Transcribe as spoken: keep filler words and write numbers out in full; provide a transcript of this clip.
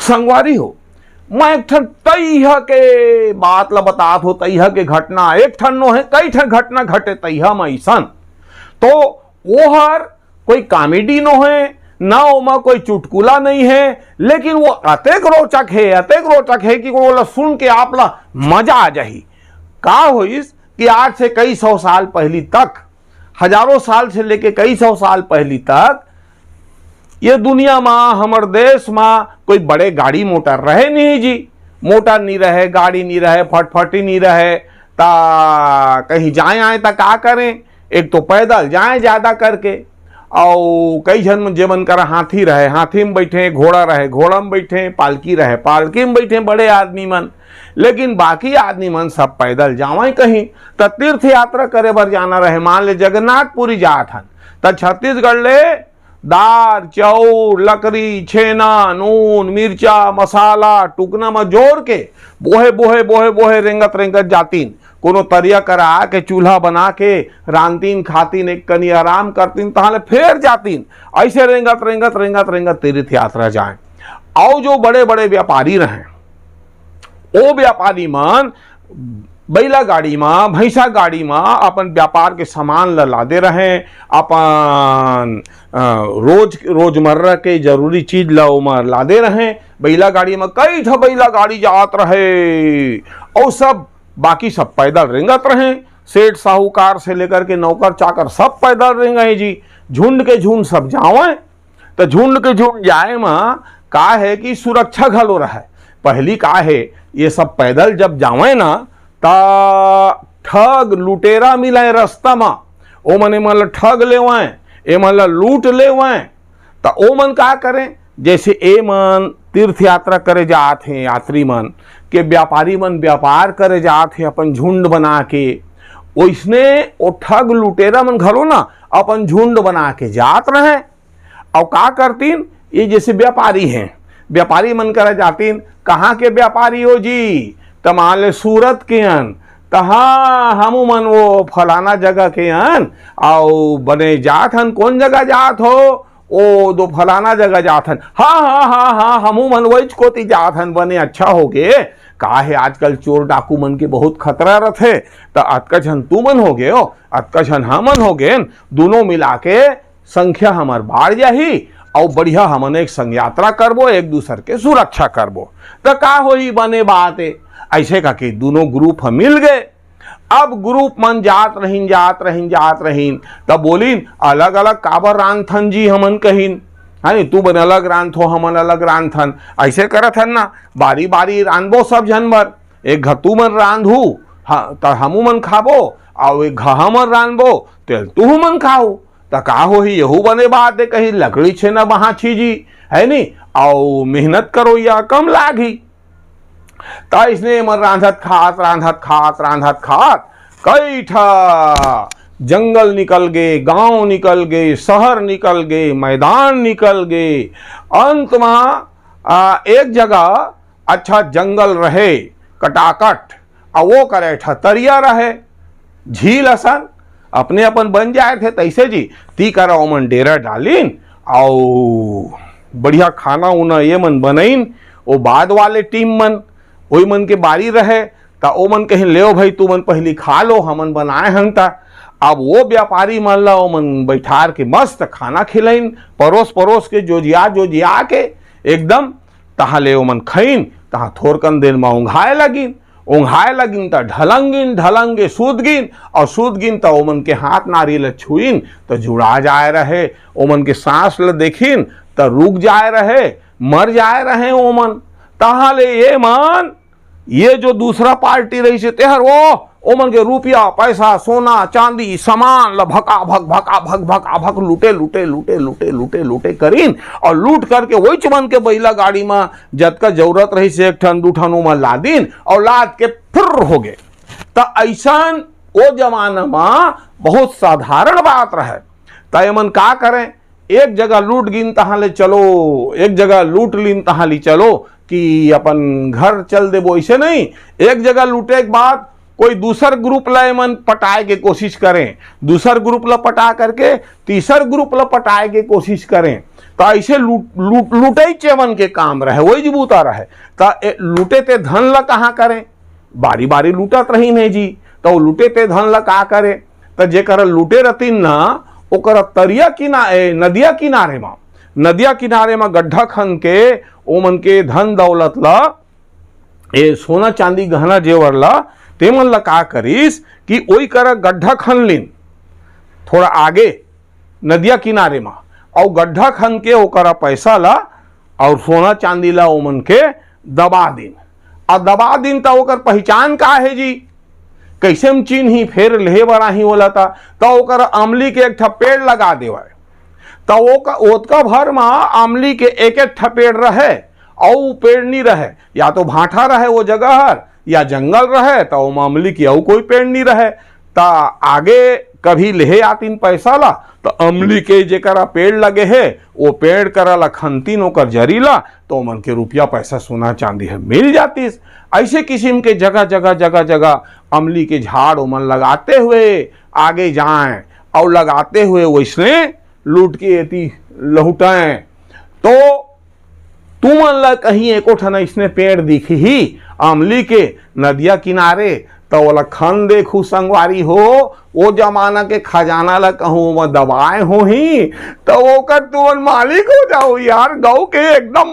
संगवारी हो, मैं एक ठन तइहा के बात ला बतात हो, तइहा के घटना, एक ठन नो हे, कई ठन घटना घटे तइहा म अइसन। तो ओहर कोई कॉमेडी नो हे, ना ओमा कोई चुटकुला नहीं हे, लेकिन वो अतेक रोचक हे, अतेक रोचक हे कि ओला सुन के आप ला मजा आ जाही। का होइस कि आज से कई सौ साल पहली तक, हजारों साल से लेके कई सौ साल पहली तक ये दुनिया मा, हमर देश मा कोई बड़े गाड़ी मोटर रहे नहीं जी। मोटर नहीं रहे, गाड़ी नहीं रहे, फटफटी नहीं रहे, ता कहीं जाए आए ता का करें? एक तो पैदल जाए ज्यादा करके, अउ कई झन जेमन करा हाथी रहे, हाथी में बैठे, घोड़ा रहे, घोड़ा में बैठे, पालकी रहे, पालकी में बैठे बड़े आदमी मन, लेकिन बाकी आदमी मन सब पैदल जावं कहीं। त तीर्थ यात्रा करे बर जाना रहे, मान ले जगन्नाथपुरी जात हन, त छत्तीसगढ़ ले दार, चाउर, लकड़ी, छेना, नून, मिर्चा, मसाला, टुकना म जोर के बोहे, बोहे, बोहे, बोहे, रेंगत, रेंगत जातिन। कोनो तरिया करा के चूल्हा बना के रांतिन, खातिन, एक कनी आराम करतिन, तहां ले फेर जातिन। ऐसे रेंगत, रेंगत, रेंगत, रेंगत तीर्थ यात्रा जाए। अउ जो बड़े, बड़े व्यापारी रहे, ओ व्यापारी मन बैला गाड़ी म, भैंसा गाड़ी म अपन व्यापार के सामान ल लादे रहें, अपन, अ, रोज, रोजमर्रा के जरूरी चीज ल ओमा लादे रहें। बैला गाड़ी म कई ठो बैला गाड़ी जात रहे, अउ सब, बाकी सब पैदल रेंगत रहें। सेठ साहूकार से लेकर के नौकर चाकर सब पैदल रेंगे जी, झुंड के झुंड सब जावं। त झुंड के झुंड जाए म का हे कि सुरक्षा घलो रहय। पहली का हे, ये सब पैदल जब जावंय ना, त ठग लुटेरा मिलय रस्ता म, ओमन एमन ल ठग लेवंय, एमन ल लूट लेवंय। त ओमन का करें, जैसे एमन तीर्थ यात्रा करे जात हे, यात्री मन के, व्यापारी मन व्यापार करे जात हे अपन झुंड बना के, ओइसने ओ ठग लुटेरा मन घलो ना अपन झुंड बना के जात रहे। अउ का करतिन, ये जैसे व्यापारी हैं, व्यापारी मन करा जातिन, "कहाँ के व्यापारी हो जी?" त मान ले सूरत के हन, त "हाँ, हमू मन वो फलाना जगह के हन, अउ बने जात हन।" "कौन जगह जात हो?" "ओ दो फलाना जगह जात हन।" "हाँ, हाँ, हाँ, हाँ, हमू मन वहीच कोती जात हन।" "बने अच्छा हो गे, का हे आजकल चोर डाकू मन के बहुत खतरा रथे, त अतका झन तू मन हो गे हो, अतका झन हमन हो गेन, दोनों मिला के संख्या हमर बाढ़ जाही, अउ बढ़िया हमन एक संग यात्रा करबो, एक दूसर के सुरक्षा करबो, त का होही, बने बात ए।" ऐसे कहिके दोनों ग्रुप ह मिल गए। अब ग्रुप मन जात रहिन, जात रहिन, जात रहिन, तब बोलिन, "अलग-अलग काबर रांधथन जी हमन?" कहिन, है नी, "तू बन अलग रांधथो, हमन अलग रांधथन।" ऐसे करत हन ना, बारी-बारी रांधबो सब झन बर, एक घ तू मन रांधू, हाँ, त हमू मन खाबो, अउ एक घ हमन रांधबो, तेल तुहू मन खाहू। त का होही, यहू बने बात ए, कहीं लकड़ी छेना बहाची जी, है नी, अउ मेहनत करोइया कम लागही। त इसने एमन रांधत खात, रांधत खात, रांधत खात कई ठा जंगल निकल गे, गांव निकल गे, शहर निकल गे, मैदान निकल गे। अंत म, आ, एक जगह अच्छा जंगल रहे, कटाकट, अउ वो करा एक ठा तरिया रहे, झील असन, अपने अपन बन जाए थे तैसे जी। ती करा ओमन डेरा डालिन, अउ बढ़िया खाना उना ये मन बनइन। वो बाद वाले टीम मन, ओई मन के बारी रहे, त ओमन कहिन, "लेव भाई, तुमन पहली खा लो, हमन बनाए हन त।" अब वो व्यापारी मन ला ओमन बैठार के मस्त खाना खिलाइन, परोस परोस के, जोजिया जोजिया के एकदम। तहाँ ले ओमन खइन, तहाँ थोरकन देर म ओंघाए लगिन, ओंघाए लगिन त ढलंगिन, ढलंगे सूत गिन, अउ सूत गिन त ओमन के हाथ नारी ल छुइन त जुड़ा जाए रहे, ओमन के सांस ल देखिन त रुक जाए रहे, मर जाए रहे ओमन। तहाँ ले ये मन, ये जो दूसरा पार्टी रहिसे, तेहर वो ओमन के रुपया, पैसा, सोना, चांदी, सामान ल भका भक, भका भक, भका भक लूटे, लूटे, लूटे, लूटे, लूटे, लूटे करिन, अउ लूट करके वहीच मन के बैला गाड़ी म जतका जरूरत रहिसे, एक ठन, दू ठन ओमन लादिन, अउ लाद के फुर्र हो गे। त अइसन ओ जमाना म बहुत साधारण बात रहय। त एमन का करें, एक जगह लूट गिन तहाँ ले चलो, एक जगह लूट लीन तहाँ ले चलो कि अपन घर चल देबो, ऐसे नहीं। एक जगह लूटे के बाद कोई दूसर ग्रुप ला एमन पटाए के कोशिश करें, दूसर ग्रुप ला पटा करके तीसर ग्रुप ला पटाए के कोशिश करें, तो ऐसे लूट, लूट, लूटई चेवन के काम रहे, वही जी बूता रहे। तो ए, लूटे ते धन ला कहाँ करें? बारी बारी लूटत रही नहीं जी। तो लूटे ते धन ला का करे? तो जेकर लूटे रतिन ना, ओकर तरिया किना ए, नदिया किनारे मा, नदिया किनारे मा गड्ढा खन के ओमन के धन दौलत ला, ए सोना चांदी गहना जेवर ला, तेमन ला का करिस कि ओई करा गड्ढा खन लिन थोड़ा आगे नदिया किनारे मा, अउ गड्ढा खन के ओकरा पैसा ला अउ सोना चांदी ला ओमन के दबा दिन। आ दबा दिन त ओकर पहचान का हे जी? कैसे हम चिन्ही? फेर लेहे बर आही ओला त, त ओकर अमली के एक ठा पेड़ लगा देवय। त ओका, ओतका भर मा अमली के एक एक ठा पेड़ रहे, अउ पेड़ नी रहे, या तो भाठा रहे वो जगह हर, या जंगल रहे, त ओमा अमली के अउ कोई पेड़ नी रहे। त आगे कभी लेहे आतिन पैसा ला, त अमली के जेकरा पेड़ लगे हे, वो पेड़ करा ला खनतिन, ओकर जरी ला, तो ओमन के रुपया पैसा सोना चांदी हे मिल जातिस। ऐसे किसिम के जगह जगह जगह जगह अमली के झाड़ ओमन लगाते हुए आगे जाए, अउ लगाते हुए वैसने लूट के एती लहुटाए। तो तुमन ला कहीं एको ठन अइसने पेड़ दिखही अमली के नदिया किनारे, त ओला खन देखू संगवारी हो। ओ जमाना के खजाना ला कहूँ ओमा दबाए होही, त ओकर तुमन मालिक हो जाओ यार। गऊ के एकदम